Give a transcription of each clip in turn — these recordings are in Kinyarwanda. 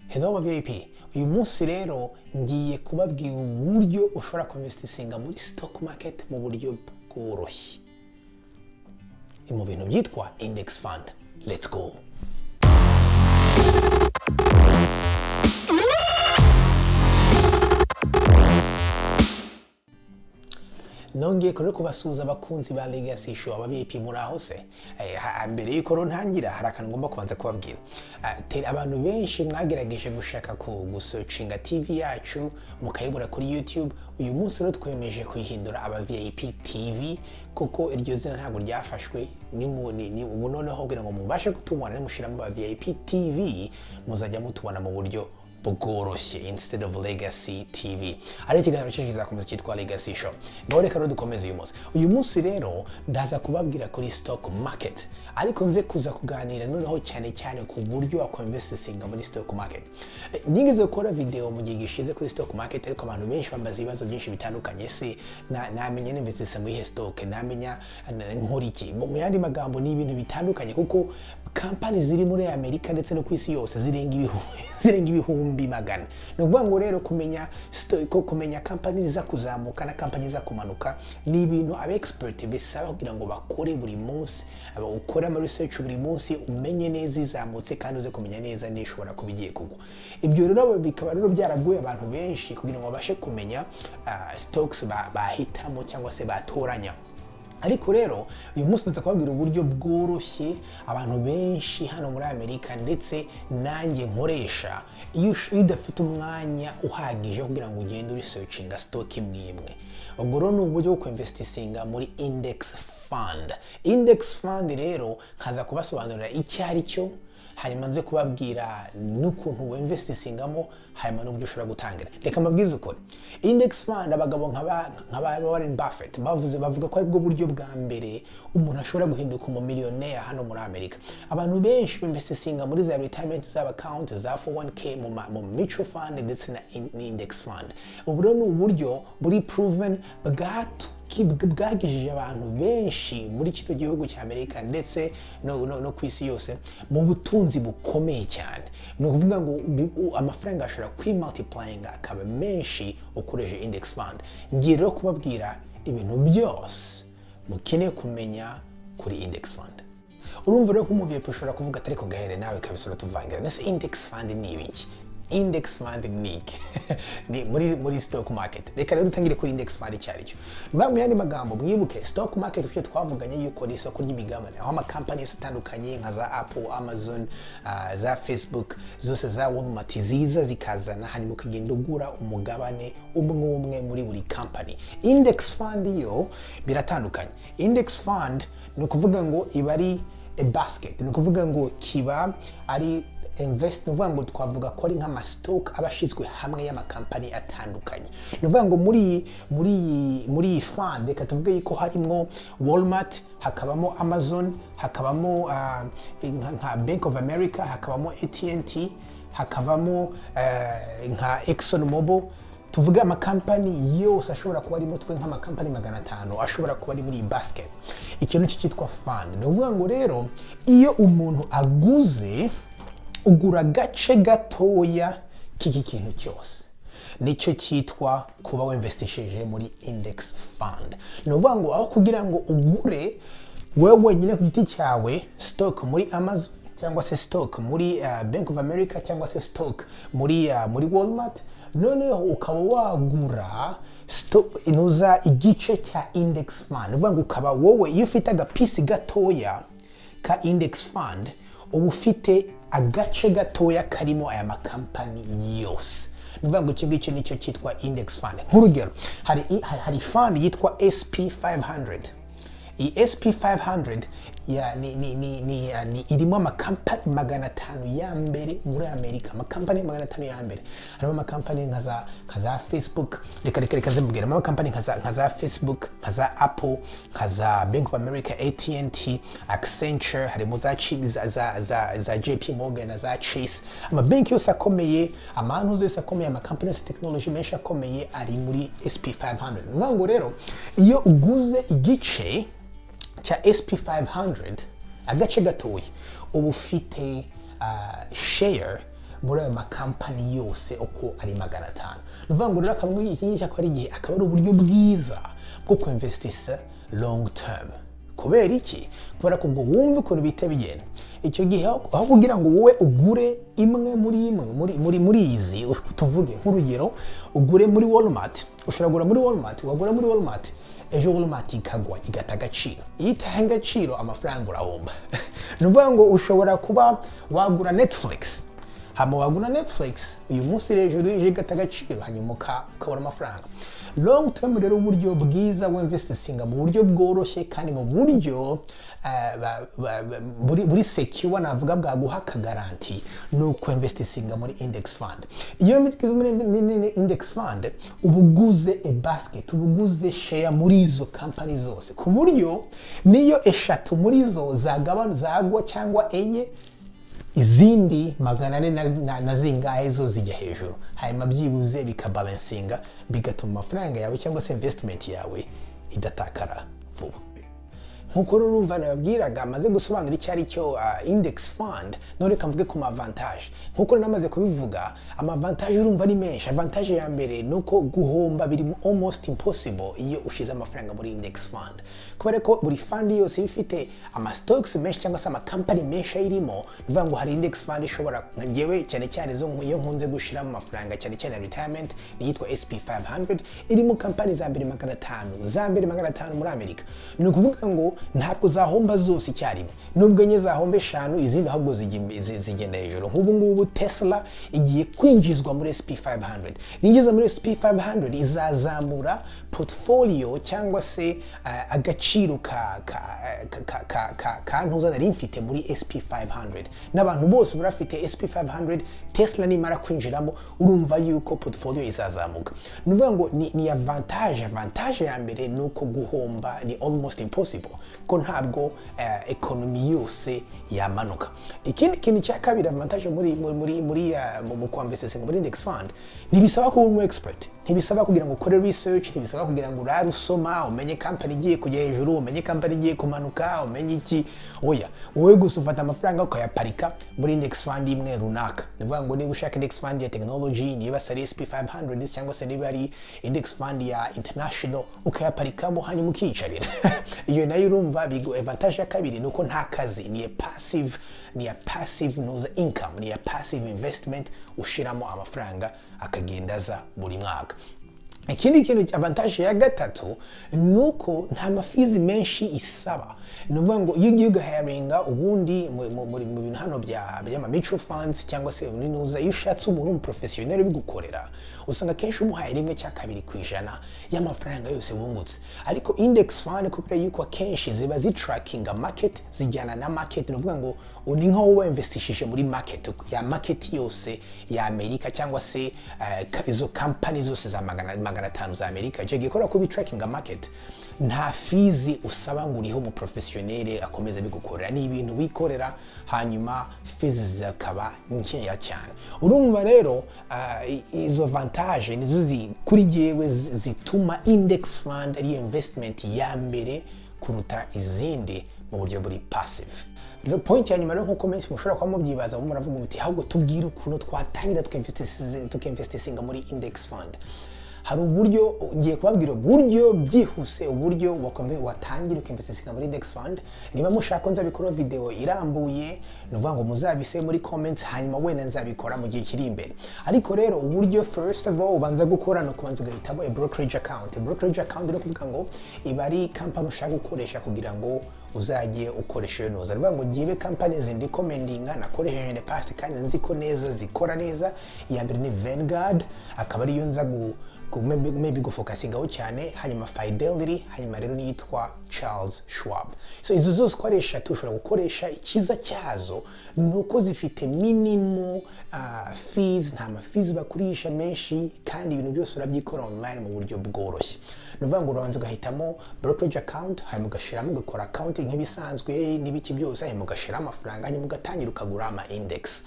Hello ba VIP. Uyu munsi rero ngiye kubabwira uburyo ushobora kuinvestinga muri stock market mu buryo bworoshye. Ni mu bintu byitwa index fund. Let's go. Nongeye rero kubasuhuza, abakunzi ba Legacy Show, aba VIP, muri aho se? Mbere yuko rero ntangira, hari akantu ngomba kubanza kubabwira. Abantu benshi mwagerageje gushaka ku gusearchinga TV yacu mukayibura kuri YouTube. Uyu munsi rero twemeje kuyihindura Aba VIP TV, kuko iryo zina ntabwo ryafashwe. Ni ubu noneho kugira ngo mubashe kutubona, nimushiramo Aba VIP TV muzajya mutubona mu buryo bworoshye instead of Legacy TV. Ari ikiganiro cyacu kizakomeza cyitwa Legacy Show. Ngaho reka rero dukomeze uyu munsi. Uyu munsi rero ndaza kubabwira kuri stock market, ariko nze kuza kuganira noneho cyane cyane ku buryo wakwinvestinga muri stock market. Nigeze gukora video mu gihe gishize kuri stock market, ariko abantu benshi bambaza ibibazo byinshi bitandukanye: se namenya ninvestisa muri ihe stock, namenya nkora iki? Mu yandi magambo, ni ibintu bitandukanye, kuko kampani ziri muri Amerika ndetse no ku isi yose zirenga ibihumbi magana. Ni ukuvuga ngo rero kumenya kampani ziza kuzamuka na kampani ziza kumanuka ni ibintu aba expert bisaba kugira ngo bakore buri munsi, ukore ama research buri munsi, umenye neza izamutse kandi uze kumenya neza n'ishobora kuba igiye kugwa. Ibyo rero bikaba rero byaragoye abantu benshi kugira ngo babashe kumenya stocks bahitamo cyangwa se batoranya. Ariko rero uyu munsi ndaza kubabwira uburyo bworoshye abantu benshi hano muri Amerika ndetse nanjye nkoresha, iyo udafite umwanya uhagije kugira ngo ugende urisearchinga stock imwe imwe. Ubwo rero ni uburyo bwo kuinvestinga muri index fund. Index fund rero nkaza kubasobanurira icyo ari cyo, hanyuma nze kubabwira n'ukuntu winvestingamo, hanyuma n'uburyo ushobora gutangira. Reka mbabwize ukuri, index fund, abagabo nka ba Warren Buffett bavuga ko aribwo buryo bwa mbere umuntu ashobora guhinduka umumiliyoneri hano muri Amerika. Abantu benshi binvestinga muri za retirement zaba account, za 401k, mu mutual fund ndetse na index fund. Ubu rero ni uburyo buri proven bwagejeje abantu benshi muri kino gihugu cya Amerika ndetse no ku isi yose mu butunzi bukomeye cyane. Ni ukuvuga ngo amafaranga ashobora kwimultiplyinga akaba menshi ukoresheje index fund. Ngiye rero kubabwira ibintu byose mukeneye kumenya kuri index fund. Urumva rero, nk'umu VIP ushobora kuvuga ati: "Ariko gahere, nawe kabisa uratuvangira. Nese index fund ni ibiki? Index fund ni iki?" Ni muri stock market. Reka rero dutangire kuri index fund icyo ari cyo. Mu yandi magambo, mwibuke stock market ufite, twavuganye yuko ni isoko ry'imigabane, aho amakampani yose atandukanye nka za Apple, Amazon, za Facebook zose, za Walmart ziza zikazana, hanyuma ukagenda ugura umugabane umwe umwe muri buri company. Index fund yo biratandukanye. Index fund ni ukuvuga ngo iba ari a basket, ni ukuvuga ngo kiba ari invest, ni ukuvuga ngo twavuga ko ari nk'amastock aba ashyizwe hamwe y'amakampani atandukanye. Ni ukuvuga ngo muri iyi fund, reka tuvuge yuko harimo Walmart, hakabamo Amazon, hakabamo nka Bank of America, hakabamo AT&T, hakabamo nka Exxon Mobil. Tuvuge amakampani yose ashobora kuba arimo, tuvuge nk'amakampani 500 ashobora kuba ari muri iyi basket. Ikintu cyitwa fund, ni ukuvuga ngo rero iyo umuntu aguze, ugura agace gatoya k'iki kintu cyose. Nicyo cyitwa kuba winvestishije muri index fund. Ni ukuvuga ngo aho kugira ngo ugure wowe wenyine ku giti cyawe stock muri Amazon cyangwa se stock muri Bank of America cyangwa se stock muri Walmart, noneho ukaba wagura stock inuza igice cya index fund. Ni ukuvuga ngo ukaba wowe iyo ufite agapisi gatoya ka index fund, uba ufite agace gatoya karimo aya makampani yose. Ni ukuvuga ngo icyo ngicyo nicyo cyitwa index fund. Nk'urugero, hari fund yitwa SP 500. Iyi SP 500 ya, ni, ni, ni, ni, ya, ni irimo amakampani 500 ya mbere muri Amerika. Amakampani 500 ya mbere harimo amakampani nka za Facebook. Reka zimbwira, harimo amakampani nka za Facebook, nka za Apple, nka za Bank of America, AT&T, Accenture, harimo za, Chi- za, za, za, za JP Morgan na za Chase. Amabanki yose akomeye, amanuza yose akomeye, amakampani yose technology menshi akomeye ari muri SP 500. Ni ukuvuga ngo rero iyo uguze igice cya SP 500, agace gatoya, uba ufite share. muri ayo makampani yose uko ari 500. Ni ukuvuga ngo rero akaba iki ngiki akaba ari igihe, akaba ari uburyo bwiza bwo kuinvestisa long term. Kubera iki? Kubera ko ubwo wumva ukuntu bihita bigenda icyo gihe, aho kugira ngo wowe ugure imwe muri imwe muri izi, tuvuge nk'urugero ugure muri Walmart, ushobora kugura muri Walmart, wagura muri Walmart, ejo Walmart ikagwa, igata agaciro. Iyo itaye agaciro, amafaranga urahomba. Ni ukuvuga ngo ushobora kuba wagura Netflix, hama wagura Netflix uyu munsi hejuru, ije igata agaciro, hanyuma ukabura amafaranga. Long term rero, uburyo bwiza w'investinga mu buryo bworoshye kandi mu buryo buri secure, navuga bwaguha akagaranti, ni uku investinga muri index fund. Iyo uguze muri index fund, uba uguze a basket, uba uguze share muri izo company zose, ku buryo niyo eshatu muri zo zagaba zagwa cyangwa enye, izindi 400 na zingahe zo zijya hejuru, hanyuma byibuze bikabalancinga, bigatuma amafaranga yawe cyangwa se investment yawe idatakara vuba. Nkuko rero urumva nababwiraga, amaze gusobanura icyo ari cyo index fund, none reka mvuge ku ma avantage. Nkuko namaze kubivuga, ama avantage urumva ari menshi. Avantage ya mbere ni uko guhomba biri almost impossible iyo ushize amafaranga muri index fund, kubera ko buri fund yose iba ifite ama stocks menshi cyangwa se amakampani menshi ayirimo. Ni ukuvuga ngo hari index fund ishobora, nka njyewe cyane cyane zo iyo nkunze gushiramo amafaranga cyane cyane ya retirement, ni iyitwa SP 500, irimo kampani za mbere 500, za mbere 500 muri Amerika. Ni ukuvuga ngo ntabwo zahomba zose icyarimwe. Nubwo enye zahomba, eshanu, izindi ahubwo zigenda hejuru. Nk'ubu ngubu Tesla igiye kwinjizwa muri SP 500. Ninjiza muri SP 500, izazamura portfolio cyangwa se agaciro ka ntuza nari mfite muri SP 500. N'abantu bose barafite SP 500, Tesla nimara kwinjiramo, urumva yuko portfolio izazamuka. Ni ukuvuga ngo ni avantage ya mbere ni uko guhomba ni almost impossible, ko ntabwo economy yose yamanuka. Ikindi kintu cya kabiri, avantage muri mu muri index fund, ntibisaba kuba umu expert, ntibisaba kugira ngo ukore research, ntibisaba kugira ngo urare usoma umenye company igiye kujya hejuru, umenye company igiye kumanuka, umenye iki. Oya, wowe gusa ufata amafaranga ukayaparika muri index fund imwe runaka. Ni ukuvuga ngo niba ushaka index fund ya technology, niba ari SP 500 cyangwa se niba ari index fund ya international, ukayaparikamo hanyuma ukiyicarira. Iyo nayo urumva bigo avantage ya kabiri ni uko nta kazi, ni a passive nuza income, ni a passive investment, ushiramo amafaranga akagenda aza buri mwaka. Ikindi kintu, avantage ya gatatu, ni uko nta ma fees menshi isaba. Ni ukuvuga ngo iyo ugiye ugahiringa ubundi mu bintu hano by'ama mutual funds cyangwa se muri nuza, iyo ushatse umuntu w'umuprofessional ubigukorera, usanga akenshi umuhaye 1 cya 2% y'amafaranga yose wungutse. Ariko index fund, kubera yuko akenshi ziba zitrackinga market, zijyana na market, ni ukuvuga ngo ni nkaho uba investishije muri market ya market yose ya Amerika cyangwa se izo company zose za 500 za Amerika. Icyo gihe kubera ko bitrackinga market, nta fees usaba ngo uriho umuprofessional akomeze bigukorera. Ni ibintu wikorera, hanyuma fees zikaba nkeya cyane. Urumva rero izo avantage nizo kuri jyewe zituma index fund ariyo investment ya mbere kuruta izindi mu buryo buri passive. Rero point ya nyuma rero, nkuko menshi mushobora kuba mubyibaza, muravuga muti: "Ahubwo tubwire ukuntu twatangira tukinvestisinga muri index fund." Hari uburyo ngiye kubabwira, uburyo byihuse, uburyo watangira ukinvestisinga muri index fund. Niba mushaka ko nzabikora video irambuye, ni ukuvuga ngo muzabise muri comments, hanyuma wenda nzabikora mu gihe kiri imbere. Ariko rero uburyo first of all ubanza gukora ni ukubanza ugahitamo a brokerage account. A brokerage account ni ukuvuga ngo iba ari company ushaka gukoresha kugira ngo uzajye ukoresha iyo nuza. Ni ukuvuga ngo ngibe companies ndirecommendinga nakoresheje in the past kandi nzi ko neza zikora neza. Iya mbere ni Vanguard, akaba ariyo nza maybe gufocusingaho cyane, hanyuma Fidelity, hanyuma rero n'iyitwa Charles Schwab. So izo zose uko ari eshatu ushobora gukoresha. Icyiza cyazo ni uko zifite minimal fees, nta ma fees bakurisha menshi, kandi ibintu byose urabyikora online mu buryo bworoshye. Ni ukuvuga ngo urabanza ugahitamo brokerage account, hanyuma ugashyiramo, ugakora accounting nk'ibisanzwe n'ibiki byose, hanyuma ugashyiramo amafaranga, hanyuma ugatangira ukagura ama index.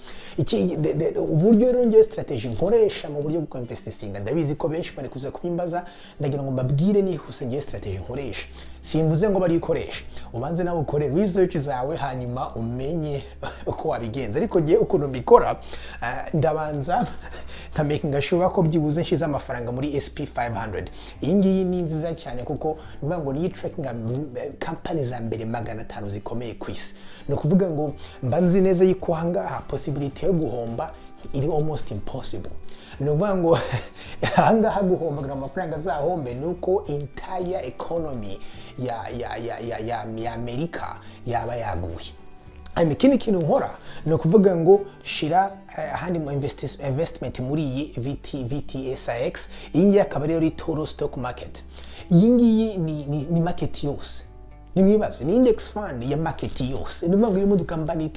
Uburyo rero ngewe strategy nkoresha mu buryo bwo investinga, ndabizi ko benshi Benshi bari kuza kubimbaza. Ndagira ngo mbabwire nihuse ngiye strategy nkoresha. Simvuze ngo barikoresha, ubanze nawe ukore research zawe, hanyuma umenye uko wabigenza. Ariko ngiye ukuntu mbikora, ndabanza nka making sure ko byibuze nshize amafaranga muri SP 500. Iyi ngiyi ni nziza cyane kuko ni ukuvuga ngo niyo tracking company za mbere 500 zikomeye ku isi. Ni ukuvuga ngo mba nzi neza yuko ahangaha possibility yo guhomba iri almost impossible. Ni ukuvuga ngo ahangaha guhomba, kugira ngo amafaranga azahombe, ni uko entire economy ya Amerika yaba yaguye. Hanyuma ikindi kintu nkora ni ukuvuga ngo shira ahandi mu investment muri iyi VT, VTSAX. Iyi ngiyi akaba ariyo total stock market. Iyi ngiyi ni market yose. Nimwibaze, ni index fund ya market yose. Ni ukuvuga ngo irimo udukampani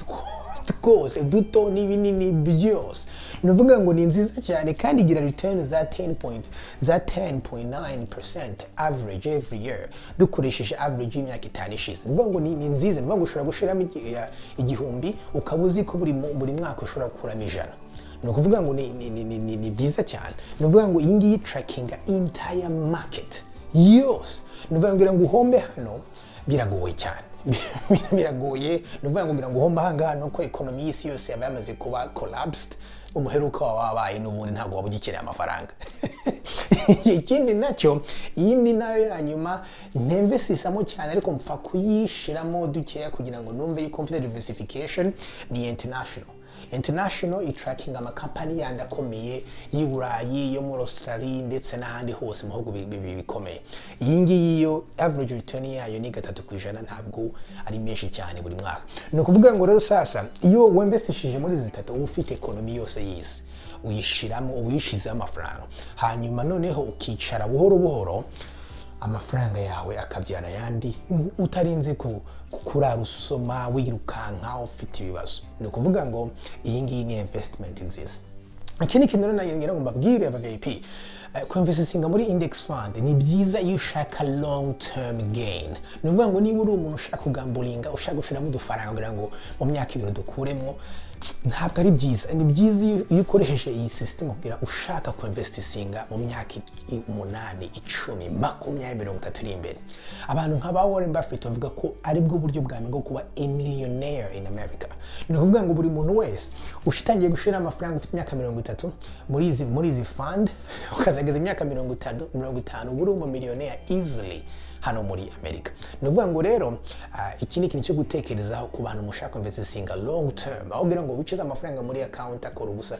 twose, duto n'ibinini byose. Ni ukuvuga ngo ni nziza cyane kandi igira return za 10 point za 10.9% average every year, dukoresheje average y'imyaka 5 ishize. Ni ukuvuga ngo ni nziza. Ni ukuvuga ngo ushobora gushiramo 1000, ukaba uzi ko buri mwaka ushobora gukuramo 100. Ni ukuvuga ngo ni byiza cyane. Ni ukuvuga ngo iyi ngiyi trackinga entire market yose. Ni ukuvuga ngo kugira ngo uhombe hano biragoye cyane, biragoye. Ni ukuvuga ngo kugira ngo uhombe ahangaha ni uko economy y'isi yose yaba yamaze kuba collapsed, umuheruka waba wabaye, n'ubundi ntabwo waba ugikeneye amafaranga. Ikindi nacyo, iyindi nayo ya nyuma ntinvestisamo cyane, ariko mpfa kuyishiramo dukeya kugira ngo numve yuko mfite diversification, ni international. International itrackinga amakampani yandi akomeye y'i Burayi, yo muri Australia, ndetse n'ahandi hose mu bihugu bikomeye. Iyi ngiyi yo average return yayo ni 3%, ntabwo ari menshi cyane buri mwaka. Ni ukuvuga ngo rero sasa iyo winvestishije muri izi zitatu, uba ufite economy yose y'isi uyishiramo, uyishizeho amafaranga, hanyuma noneho ukicara buhoro buhoro, amafaranga yawe akabyara ayandi, utarinze kurara usoma wirukanka ufite ibibazo. Ni ukuvuga ngo iyi ngiyi ni investment nziza. Ikindi kintu rero nagira ngo mbabwire, aba VIP, kuinvestinga muri index fund ni byiza iyo ushaka long term gain. Ni ukuvuga ngo niba uri umuntu ushaka kugamblinga, ushaka gushiramo udufaranga kugira ngo mu myaka 2 dukuremo, ntabwo ari byiza. Ni byiza iyo ukoresheje iyi system kugira ushaka kuinvestinga mu myaka 8, 10, 20, 30 iri imbere. Abantu nka ba Warren Buffett bavuga ko aribwo buryo bwa mbere bwo kuba a millionaire in America. Ni ukuvuga ngo buri muntu wese ushitangiye gushira amafaranga ufite imyaka 30 muri izi fund, ukazageza imyaka 30, 50, uba uri umumillionaire easily hano muri Amerika. Ni ukuvuga ngo rero iki ni ikintu cyo gutekerezaho ku bantu mushaka investinga long term. Aho kugira ngo wicaze amafaranga muri account akora ubusa,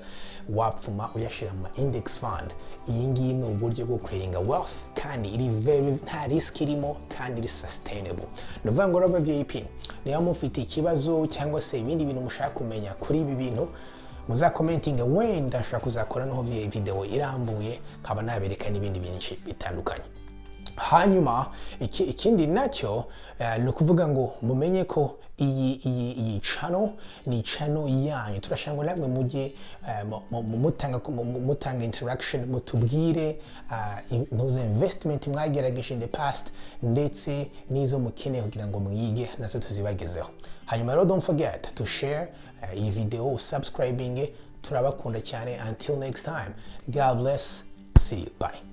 wapfuma uyashyira mu ma index fund. Iyi ngiyi ni uburyo bwo creating wealth kandi iri very, nta risk irimo kandi iri sustainable. Ni ukuvuga ngo rero VIP, niba mufite ikibazo cyangwa se ibindi bintu mushaka kumenya kuri ibi bintu, muzacommentinge. Wenda nshobora kuzakora noho video irambuye, nkaba nabereka n'ibindi byinshi bitandukanye. Hanyuma ikindi nacyo, ni ukuvuga ngo mumenye ko iyi channel ni channel yanyu. Turashaka ngo namwe mujye mutanga interaction, mutubwire ntuze investment mwagerageje in the past, ndetse n'izo mukeneye kugira ngo mwige nazo tuzibagezeho. Hanyuma rero don't forget to share iyi video, subscribing. Turabakunda cyane. Until next time, God bless. See you, bye.